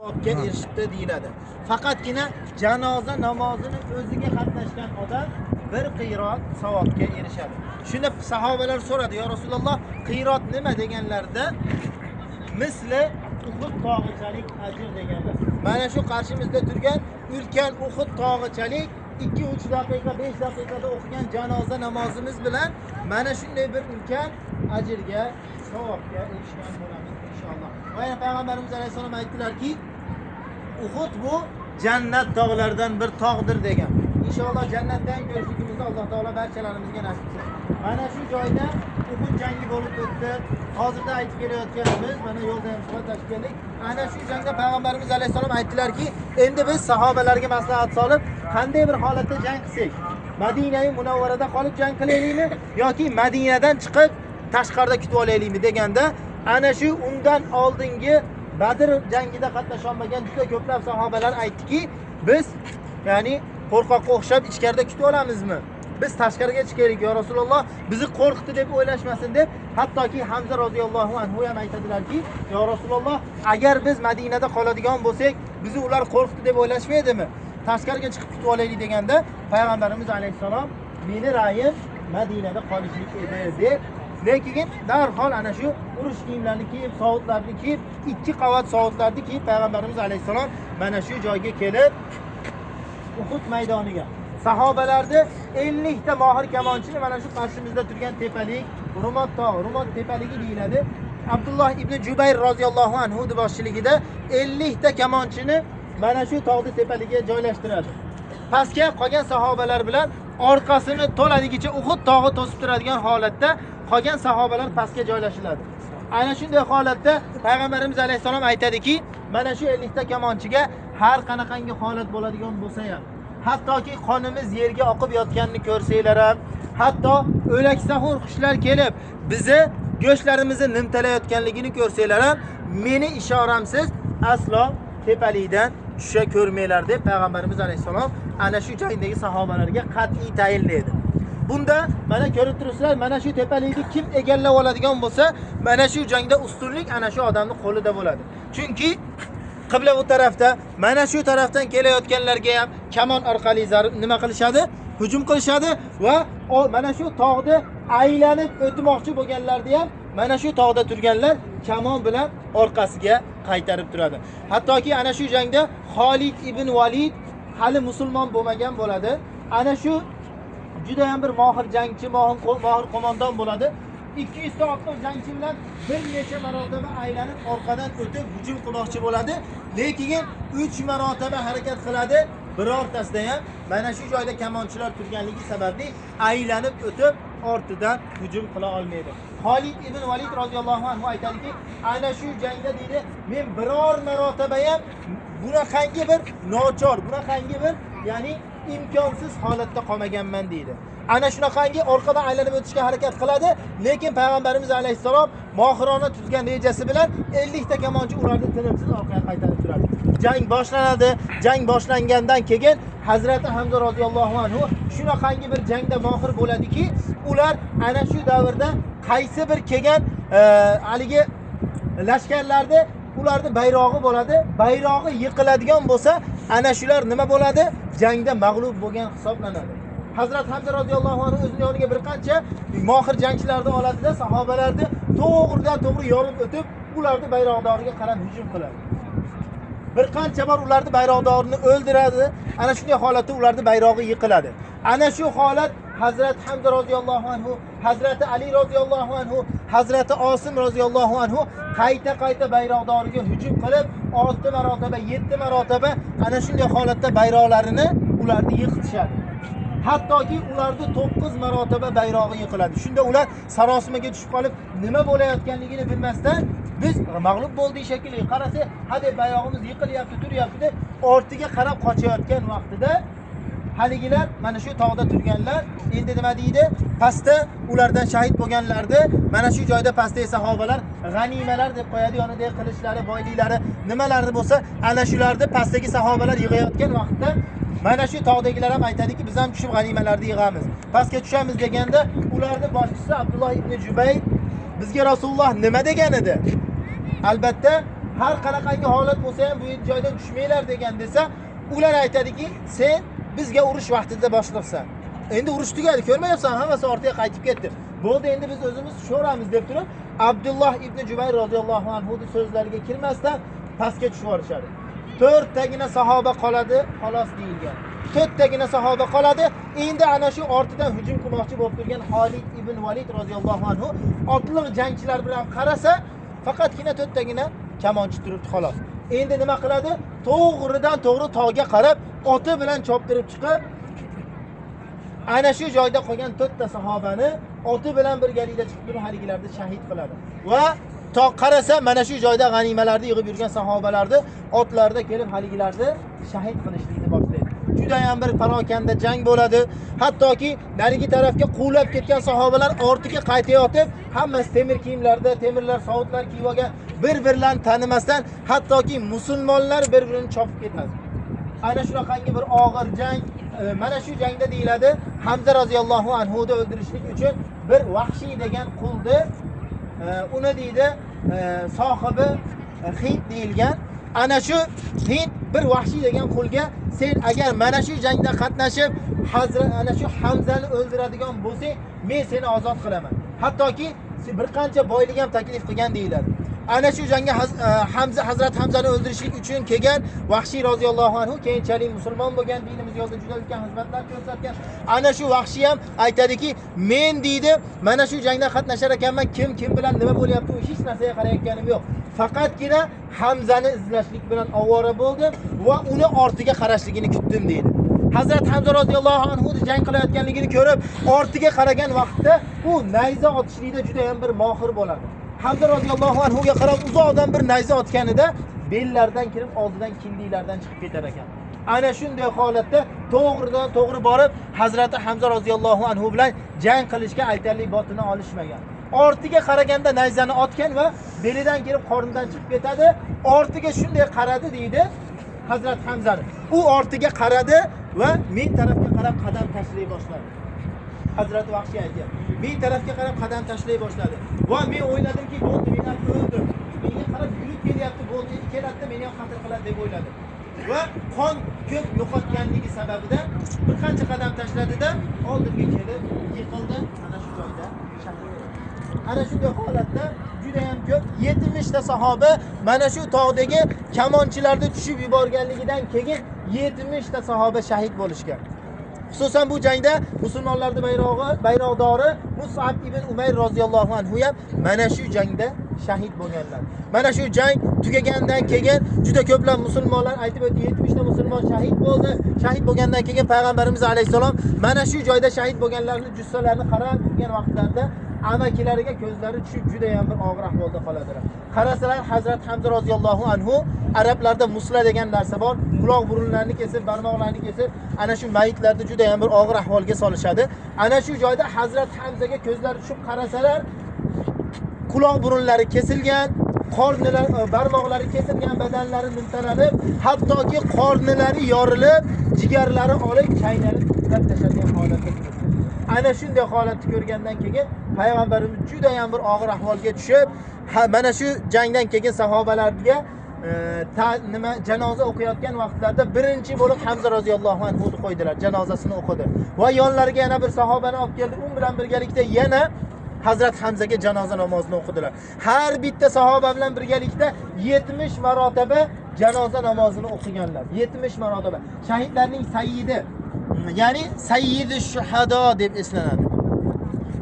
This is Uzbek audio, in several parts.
Savobga erishibdi deyiladi. Faqatgina janoza namozini o'ziga qatnashgan odam bir qiyrat savobga erishadi. Shunda sahobalar so'radi: "Ya Rasululloh, qiyrat nima?" deganlarida, misli Uhud tog'ichalik ajr deganlar. Mana shu qarshimizda turgan ulkan Uhud tog'ichalik 2-3 daqiqa, 5 daqiqada o'qigan janoza namozimiz bilan mana shunday bir ulkan ajrga, savobga erishgan bo'lamiz inshaalloh. Va yana payg'ambarimiz alayhissalom aytdilarki, Uhud bu jannat tog'laridan bir tog'dir degan. Inshaalloh jannatdan ko'rishligimizni Alloh taolo barchalarimizga nasib qilsin. Mana shu joyda Uhud jangi bo'lib o'tdi. Hozirda aytib kelayotganimiz, mana yo'lda ham suhbatlashib keldik. Ana shu jangda payg'ambarimiz alayhissalom aytdilarki, endi biz sahobalarga maslahat solib, qanday bir holatda jang qilsak, Madinai Munavvarada qolib jang qilaylikmi yoki Madinadan chiqib tashqarida kutib olaylikmi deganda, ana shu undan oldingi Badr jangida qatnasha olmagan juda ko'plab sahobalar aytdiki, biz ya'ni qo'rqoqqa o'xshab ichkarida kutib olamizmi? Biz tashqariga chiqaylik, ya Rasululloh, bizni qo'rqdi deb o'ylashmasin deb, hattoki Hamza roziyallohu anhu ham aytadilarki, ya Rasululloh, agar biz Madinada qoladigan bo'lsak, bizni ular qo'rqdi deb o'ylashmaydimi? Tashqariga chiqib kutib olaylik deganda, payg'ambarimiz alayhissalom meni ra'yim Madinada qolishlik edi deb, lekin darhol ana shu urush kiyimlarini kiyib, sovutlarni kiyib, 2 qavat sovutlarni kiyib payg'ambarimiz alayhissalom mana shu joyga kelib Uhud maydoniga sahobalarni 50 ta mohir kamonchini mana shu qarshimizda turgan tepalik Rumot tog'i, Rumot tepaligi deyiladi. Abdulloh ibn Jubayr roziyallohu anhu boshchiligida 50 ta kamonchini mana shu tog'ni tepaligiga joylashtiradi. Pastga qolgan sahobalar bilan orqasini to'ladigicha Uhud tog'i to'sib turadigan holatda qolgan sahobalar pastga joylashiladi. Ana shunday holatda payg'ambarimiz alayhissalom aytadiki, mana shu 50 ta kamonchiga har qanaqangi holat bo'ladigan bo'lsa ham, hattoki qonimiz yerga oqib yotganini ko'rsanglar ham, hatto o'laksaxo'r qushlar kelib bizni go'shtlarimizni nimtalayotganligini ko'rsanglar ham, meni ishoramsiz aslo tepalikdan tusha ko'rmanglar deb payg'ambarimiz alayhissalom ana shu jangdagi sahobalarga qat'iy tayinlaydi. Bunda mana ko'rib turibsizlar, mana shu tepalikni kim egallab oladigan bo'lsa, mana shu jangda ustunlik ana shu odamning qo'lida bo'ladi. Chunki qibla u tarafda, mana shu tarafdan kelayotganlarga ham kamon orqali nima qilishadi? Hujum qilishadi va mana shu tog'ni aylanib o'tmoqchi bo'lganlarni ham mana shu tog'da turganlar kamon bilan orqasiga qaytarib turadi. Hattoki ana shu jangda Xolid ibn Valid hali musulmon bo'lmagan bo'ladi. Ana shu juda ham bir mohir jangchi, mohir qo'mondon bo'ladi. 200 ta otliq jangchi bilan bir necha marotaba aylanib orqadan o'tib hujum qilmoqchi bo'ladi. Lekin 3 marotaba harakat qiladi. Birortasida ham mana shu joyda kamonchilar turganligi sababli aylanib o'tib ortidan hujum qila olmaydi. Xolid ibn Valid roziyallohu anhu aytadiki, ana shu jangda deydi, men biror marotaba ham bunaqangi bir nochor, bunaqangi bir ya'ni imkonsiz holatda qolmaganman deydi. Ana shunaqangi orqadan aylanib o'tishga harakat qiladi, lekin payg'ambarimiz alayhissalom mohirona tuzgan rejasi bilan 50 ta kamonchi ularni tinimsiz orqaga qaytarib turadi. Jang boshlanadi. Jang boshlangandan keyin Hazrati Hamza roziyallohu anhu shunaqangi bir jangda mohir bo'ladiki, ular ana shu davrda qaysi bir kelgan haligi lashkarlarda ularning bayrog'i bo'ladi. Bayrog'i yiqiladigan bo'lsa, ana shular nima bo'ladi? Jangda mag'lub bo'lgan hisoblanadi. Hazrat Hamza roziyallohu anhu o'zining yoniga bir qancha mohir jangchilarni oladida, sahobalarni to'g'ridan to'g'ri yorib o'tib, ularni bayroqdoriga qarab hujum qiladi. Bir qancha bor ularni bayroqdorini o'ldiradi. Ana shunday holatda ularning bayrog'i yiqiladi. Ana shu holat Hazrat Hamza roziyallohu anhu, Hazrati Ali roziyallohu anhu, Hazrati Osim roziyallohu anhu qayta-qayta bayroqdoriga hujum qilib, 6 marotaba, 7 marotaba ana shunday holatda bayroqlarini ularni yiqitishadi. Hattoki ularni 9 marotaba bayrog'i yiqiladi. Shunda ular sarosimaga tushib qolib, nima bo'layotganligini bilmasdan, biz mag'lub bo'ldik shekilli, qarasa, ha deb bayrog'imiz yiqilyapti, turyapti deb ortiga qarab qochayotgan vaqtida haligilar mana shu tog'da turganlar endi nima deydi? Pastda ulardan shahid bo'lganlarni mana shu joyda pastdagi sahobalar g'animalar deb qo'yadi, yonidagi qilichlari, boyliklari, nimalarni bo'lsa, ana shularni pastdagi sahobalar yig'ayotgan vaqtda mana shu tog'dagilar ham aytadiki, biz ham tushib g'animalarni yig'amiz. Pastga tushamiz deganda ularning boshchisi Abdulloh ibn Jubayr bizga Rasululloh nima degan edi? Albatta Har qanaqangi holat bo'lsa ham bu joydan tushmanglar degan desa, ular aytadiki, sen bizga urush vaqtida boshliqsan. Endi urush tugadi, ko'rmayapsan, hammasi ortiga qaytib ketdi. Bo'ldi, endi biz o'zimiz tushaveramiz deb turib, Abdulloh ibn Jubayr roziyallohu anhu so'zlariga kirmasdan pastga tushib yuborishadi. 4tagina sahoba qoladi, xolos deyilgan. 4tagina sahoba qoladi. Endi ana shu ortidan hujum qilmoqchi bo'lib turgan Xolid ibn Valid roziyallohu anhu otliq jangchilar bilan qarasa, faqatgina 4tagina kamonchi turibdi xolos. Endi nima qiladi? To'g'ridan to'g'ri tog'ga qarab oti bilan choptirib chiqib, ana shu joyda qolgan 4ta sahobani oti bilan birgalikda chiqib turib haligilarni shahid qiladi. Va to qarasa mana shu joyda g'animalarni yig'ib yurgan sahobalarni otlarda kelib haligilarni shahid qilishlikni boshlaydi. Juda ham bir parokanda jang bo'ladi. Hattoki narigi tarafga quvlab ketgan sahobalar ortiga qaytayotib, hammasi temir kiyimlarda, temirlar, sovutlar kiyib olgan, bir-birlarini tanimasdan, hattoki musulmonlar bir-birini chopib ketadi. Ana shunaqangi bir og'ir jang. Mana shu jangda deyiladi, Hamza roziyallohu anhu ni o'ldirishlik uchun bir Vahshiy degan qulni, uni deydi, sohibi Hind deyilgan. Ana shu Hind bir Vahshiy degan qulga, sen agar mana shu jangda qatnashib, ana shu Hamzani o'ldiradigan bo'lsang, men seni ozod qilaman. Hattoki bir qancha boylik ham taklif qilgan deyiladi. Ana shu jangga Hazrat Hamzani o'ldirishlik uchun kelgan Vahshiy roziyallohu anhu keyinchalik musulmon bo'lgan, dinimiz yo'lida juda ulkan xizmatlar ko'rsatgan. Ana shu Vahshiy ham aytadiki, men deydi, mana shu jangda qatnashar ekanman, kim kim bilan nima bo'lyapti, u hech narsaga qarayotganim yo'q. Faqatgina Hamzani izlashlik bilan ovora bo'ldim va uni ortiga qarashligini kutdim deydi. Hazrat Hamza roziyallohu anhu jang qilayotganligini ko'rib, ortiga qaragan vaqtda u nayza otishlikda juda ham bir mohir bo'ladi. Hamza roziyallohu anhu ga qarab uzoqdan bir nayza otganida bellaridan kirib, oldidan kindiklardan chiqib ketar ekan. Ana shunday holatda to'g'ridan to'g'ri borib Hazrati Hamza roziyallohu anhu bilan jang qilishga aytarli botini olishmagan. Ortiga qaraganda nayzani otgan va belidan kirib qornidan chiqib ketadi. Ortiga shunday qaradi deydi Hazrat Hamzani. U ortiga qaradi va men tarafga qarab qadam tashlay boshladi. Hazrat Vahshiy aytyapti. Men tarafga qarab qadam tashlay boshladi. Va men o'yladimki, bo'ldi, men ham o'ldim. Menga qarab yurib kelyapti, bo'ldi, keladida meni ham qatl qiladi deb o'yladim. Va qon ko'p yo'qotganligi sababidan bir qancha qadam tashladida oldimga kelib yiqildi. Ana shu joyda shahid bo'ldi. Ana shunday holatda juda ham ko'p 70 ta sahoba mana shu tog'dagi kamonchilarni tushib yuborganligidan keyin 70 ta sahoba shahid bo'lishgan. Xususan bu jangda musulmonlarning bayroqdori Mus'ab ibn Umayr roziyallohu anhu ham mana shu jangda shahid bo'lganlar. Mana shu jang tugagandan keyin juda ko'plab musulmonlar aytib o'tdi, 70 ta musulmon shahid bo'ldi. Shahid bo'lgandan keyin payg'ambarimiz alayhisalom mana shu joyda shahid bo'lganlarning jussalarini qarab yurgan vaqtlarida amakilariga ko'zlari tushib juda ham bir og'ir ahvolda qoladilar. Qarasalar Hazrat Hamza roziyallohu anhu, arablarda musla degan narsa bor, quloq burunlarini kesib, barmoqlarini kesib, ana shu mayitlarni juda ham bir og'ir ahvolga solishadi. Ana shu joyda Hazrat Hamzaga ko'zlari tushib qarasalar, quloq burunlari kesilgan, qornlari, barmoqlari kesilgan, badanlari nimtalanib, hattoki qornlari yorilib, jigarlari olib chaynalib qulab tashlangan holatda turibdi. Ana shunday holatni ko'rgandan keyin payg'ambarimiz juda ham bir og'ir ahvolga tushib, mana shu jangdan keyin sahobalarga nima janoza o'qiyotgan vaqtlarida birinchi bo'lib Hamza roziyallohu anhu qo'ydilar, janozasini o'qidi va yonlariga yana bir sahobani olib keldi. U bilan birgalikda yana Hazrat Hamzaga janoza namozini o'qidilar. Har bitta sahoba bilan birgalikda 70 marotaba janoza namozini o'qiganlar. 70 marotaba. Shahidlarning sayyidi, ya'ni sayyidi shuhado deb eslanadi.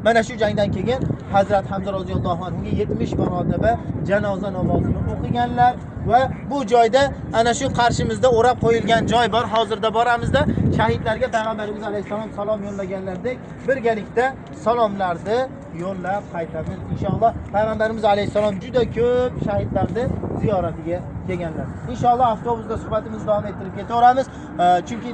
Mana shu jangdan keyin Hazrat Hamza roziyallohu anhu ga 70 marotaba janoza namozini o'qiganlar va bu joyda ana shu qarshimizda o'rab qo'yilgan joy bor. Hozirda boramizda shahidlarga payg'ambarimiz alayhissalom salom yo'llaganlardek birgalikda salomlarni yo'llab qaytamiz inshaalloh. Payg'ambarimiz alayhissalom juda ko'p shahidlarni ziyoratiga kelganlar. Inshaalloh avtobusda suhbatimizni davom ettirib ketaveramiz. Chunki